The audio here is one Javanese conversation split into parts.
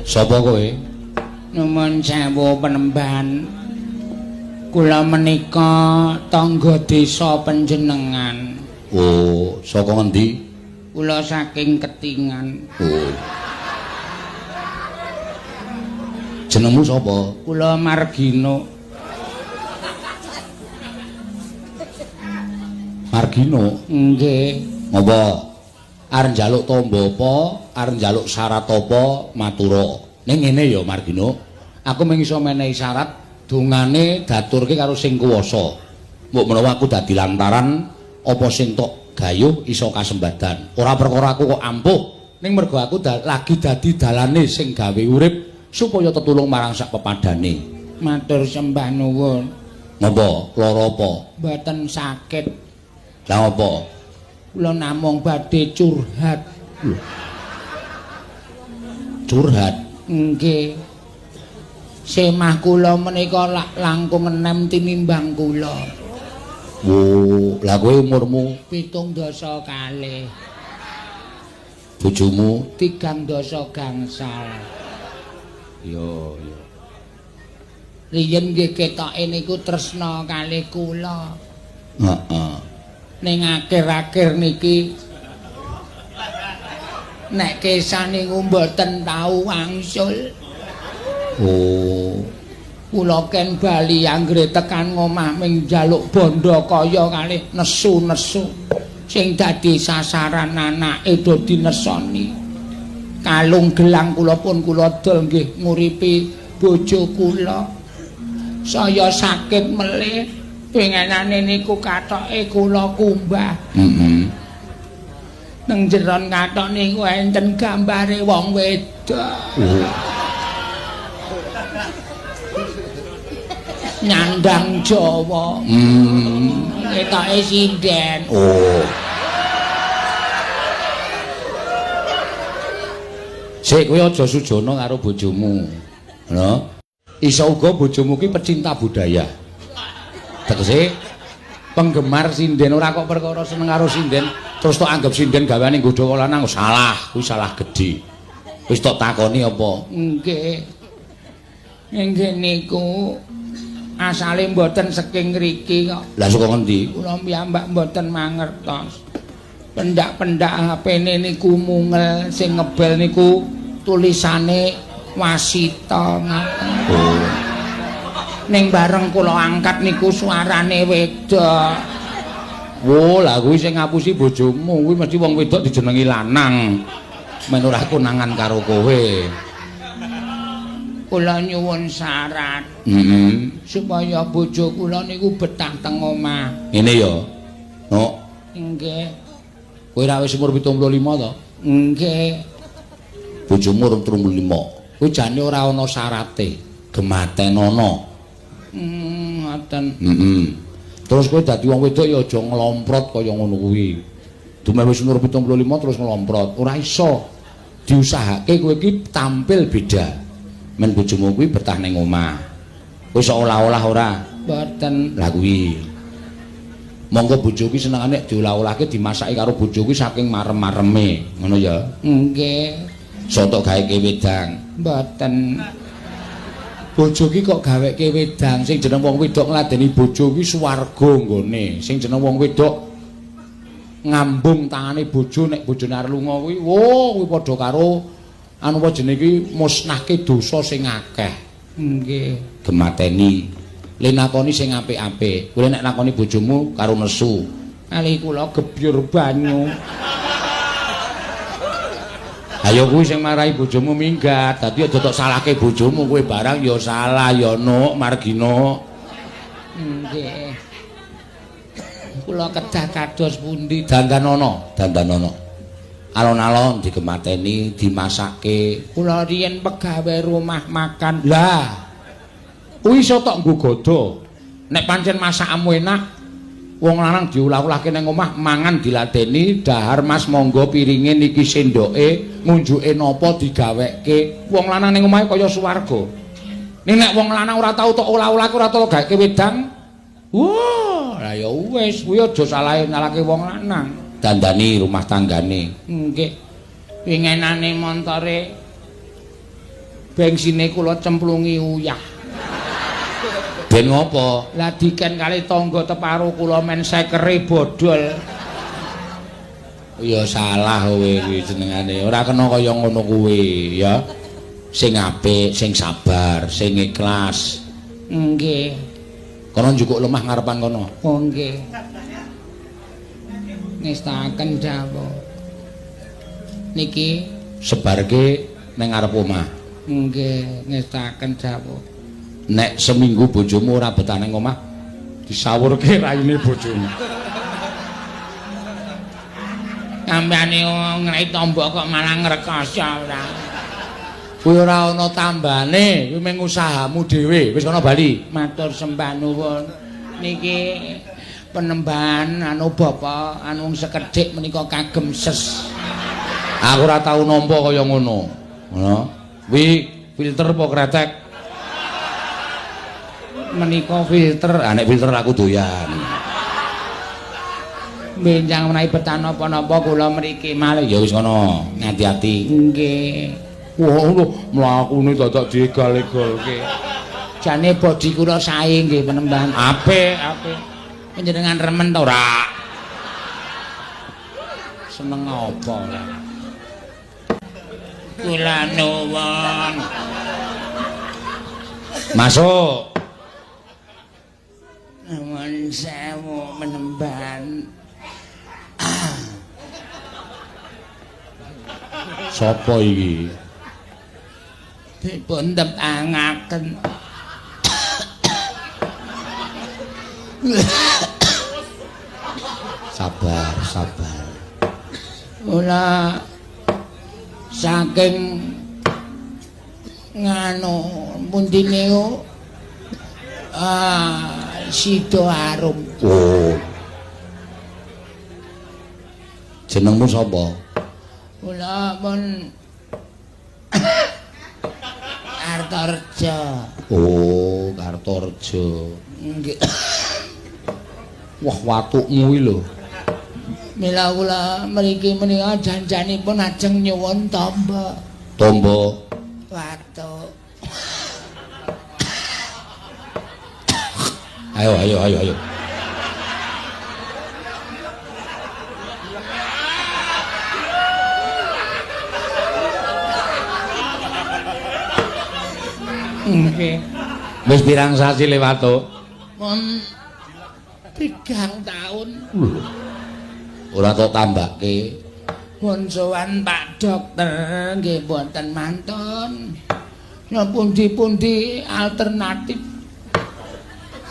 Sapa kowe? Nuwun sewu penemban. Kula menika tangga desa panjenengan. Oh, saka ngendi? Kula saking Ketingan. Oh. Jenengmu sapa? Kula Margino. Margino? Nggih. Ngopo? Arep njaluk tombo apa? Arep njaluk syarat apa? Matura. Ning ngene ya Margino, aku mung iso menehi syarat dongane daturke karo sing kuwasa. Mbok menawa aku dadi lantaran apa sing tok gayuh iso kasembadan. Ora perkara aku kok ampuh, ning mergo aku lagi dadi dalane sing gawe urip supaya tetulung marang sak pepadane. Matur sembah nuwun. Ngopo? Lara apa? Mboten sakit. Lah apa? Kula namung badhe curhat. Lho. Curhat? Nggih. Semah kula menika lak langkung enem tinimbang kula. Oh, lah kowe umurmu 72. Bojomu 3 gangsal. Yo, yo. Riyen nggih ketoke niku tresna kalih kula. Heeh. Ning akhir-akhir niki nek kesah niku mboten tau wangsul. Oh. Kula ken bali anggere tekan ngomah ming njaluk bondo kaya kalih nesu-nesu. Sing dadi sasaran anake do dinesoni. Kalung gelang kula pun kula dol nggih nguripi bojo kula. Saya sakit melih pengenane niku katoke kula kumbah. Heeh. Nang jeron katok niku enten gambare wong wedok. Oh. Nyandang Jawa. Ketoke sinden. Oh. Sik kowe aja sujana karo bojomu. Lho. Iso uga bojomu ki pecinta budaya. Tegese penggemar sinden, ora kok perkara seneng karo sinden terus tok anggap sinden gaweane nggodha wong lanang, salah, kuwi salah gedhe. Wis tok takoni apa? Nggih. Nggih niku asale mboten saking ngriki kok. Lah saka ngendi? Kula piyambak mboten mangertos. Pendak-pendak HP-ne niku mungel, sing ngebel niku tulisane Wasita ngaten. Oh. Ning bareng kula angkat niku suarane wedok. Wo, lah kuwi sing ngapusi bojomu, kuwi mesti wong wedok dijenengi lanang. Men ora konangan karo kowe. Kula nyuwun syarat. Supaya bojo kula niku betah teng omah. Ngene ya. Nok. Nggih. Kowe ra wis umur 75 to? Nggih. Bojomu urung 35. Kuwi jane ora ana syarate. Gematenono. Ngoten. Terus kowe dadi wong wedok ya aja nglomprot kaya ngono kuwi. Dumeh wis umur 75 terus nglomprot, ora iso. Diusahake kowe iki tampil beda. Men bojomu kuwi betah ning omah. Kowe iso olah-olah ora? Mboten. Lah kuwi. Monggo bojo kuwi senengane nek diolah-olahke dimasaki karo bojo kuwi saking marem-mareme, ngono ya? Nggih. Soto gaweke wedang. Mboten. Bojo ki kok gaweke wedang, sing jeneng wong wedok ngladeni bojo kuwi swarga nggone. Sing jeneng wong wedok ngambung tangane bojo nek bojone arep lunga kuwi, wo kuwi padha karo anu apa jenenge iki musnahke dosa sing akeh. Nggih. Gemateni. Le nakoni sing apik-apik. Kowe nek nakoni bojomu karo nesu. Kali kula gebyur banyu. Ayo kuwi sing marahi bojomu minggat. Dadi aja tok salahke bojomu, kowe barang ya salah ya Nuk Margino. Nggih. Kula kedah kados pundi? Dandanono, dandanono. Alon-alon digemateni, dimasake. Kula riyen pegawe rumah makan. Lah, kuwi iso tok nggo godho. Nek pancen masakanmu enak, wong lanang diolah-olahke nang omah, mangan diladeni, dahar Mas monggo piringe niki sendoke, ngunjuke napa digawekke. Wong lanang ning omahe kaya swarga. Ning nek wong lanang ora tau tok olah-olahke, ora tau gaweke wedang, wah, lah ya wis, kuwi aja salahe nyalake wong lanang. Dandani rumah tanggane. Nggih. Wingenane montore Bengsine kula cemplungi uyah. Ben ngopo? Lah diken kali tangga teparo kula men sekere bodol. Ya salah kowe iki jenengane. Ora kena kaya ngono kuwi, ya. Sing apik, sing sabar, sing ikhlas. Nggih. Kono njukuk lemah ngarepan kono. Oh nggih. Ngestaken dawuh. Niki sebarke ning ngarep omah. Nggih, ngestaken dawuh. Nek seminggu bojomu ora betah ning omah, disawurke raine bojomu. Sampeyan ngrek tombok kok malah ngrekoso ora. Kuwi ora ana tambane, kuwi mung usahamu dhewe. Wis kono bali. Matur sembah nuwun. Niki penembahan anu bapa anu sekedhik menika kagem ses. Aku ora tau nampa kaya ngono. Ngono. Kuwi filter apa kretek? Menika filter. Ah nek filter aku doyan. Benjang menawi betah napa-napa kula mriki malih. Ya wis ngono, ngati-ati. Nggih. Wah, lho mlakune dadak diegal-egalke. Jane bodi kula sae nggih penembahan. Apik, apik. Panjenengan remen ta ora? Seneng apa ora? Kula nuwun. Masuk. Nuwun sewu penembahan. Sapa iki? Dipun tepangaken. Sabar, sabar. Kula saking nganu pundi niku Sidoarum. Oh. Jenengmu sapa? Kula pun Kartorejo. Oh, Kartorejo. Nggih. Wah, watukmu iki lho. Mila kula mriki menika janjanipun ajeng nyuwun tamba. Tamba watuk. Ayo, ayo, ayo, ayo. Nggih. Wis pirang sasi le watuk? Mun 3 taun. Lho. Ora tok tambake. Pun sowan Pak Dokter nggih mboten mantun. Ya pundi-pundi alternatif.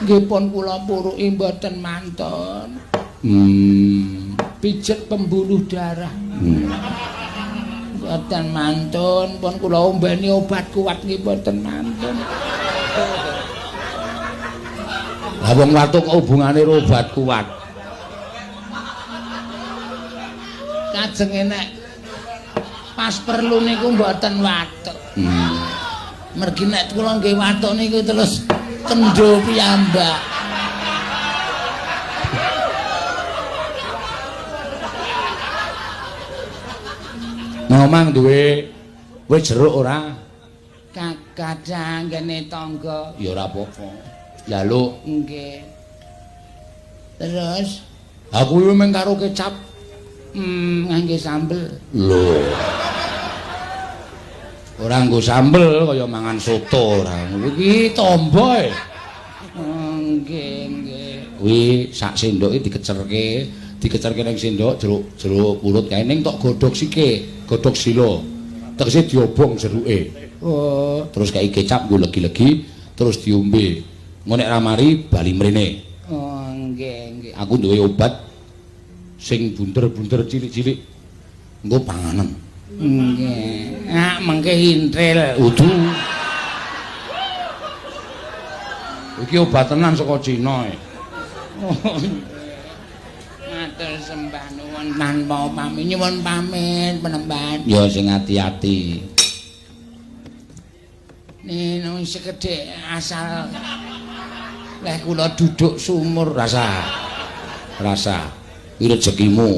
Nggih pun kula puruki mboten mantun. Pijet pembuluh darah. Mboten mantun, pun kula ombeni obat kuat nggih mboten mantun. Lah wong watuk kok hubungane karo obat kuat? Kajenge nek pas perlu niku mboten watuk. Mergi nek kula nggih watuk niku terus kendho piyambak. Ngomong duwe wis jeruk ora? Kakadang ngene tangga. Ya ora apa-apa. Njaluk. Nggih. Terus aku iki mung karo kecap. Ngangge sambel. Lho. Ora nggo sambel kaya mangan soto ora. Iki tombo e. Nggih, nggih. Kuwi sak sendok iki dikecerke, dikecerke ning sendok jeruk purut kae ning tok godhog sike, godhog sila. Tegese diobong jeruke. Oh, terus kei kecap nggo legi-legi, terus diombe. Engko nek ra mari bali mrene. Oh, nggih, nggih. Aku duwe obat sing bunder-bunder cilik-cilik engko panganen. Nggih. Ah, mengke intril. Udu. Iki obat tenan saka Cina e. Matur sembah nuwun tanpa pamit, nyuwun pamit penemban. Ya sing ati-ati. Nino sekedhik asal leh kula duduk sumur rasa. Rasa. Kuwi rezekimu.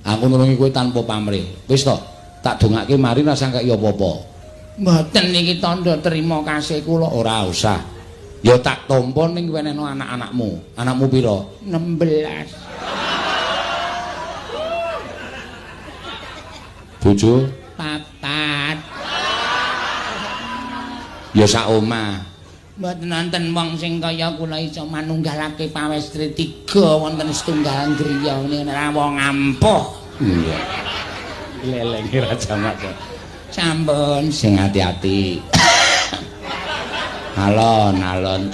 Aku nulungi kowe tanpa pamrih. Wis to, tak dongake mari rasah kaya apa-apa. Mboten niki tandha terima kasih kula. Ora usah. Ya tak tampa ning wenehno anak-anakmu. Anakmu pira? 16. Bojo? 4. Ya sak omah. Mboten wonten wong sing kaya kula iso manunggalake pawestri 3 wonten setunggal griya ngene ora wong ampuh. Iya. Lelenge Raja Maksa. Sampun sing ati-ati. Alon-alon.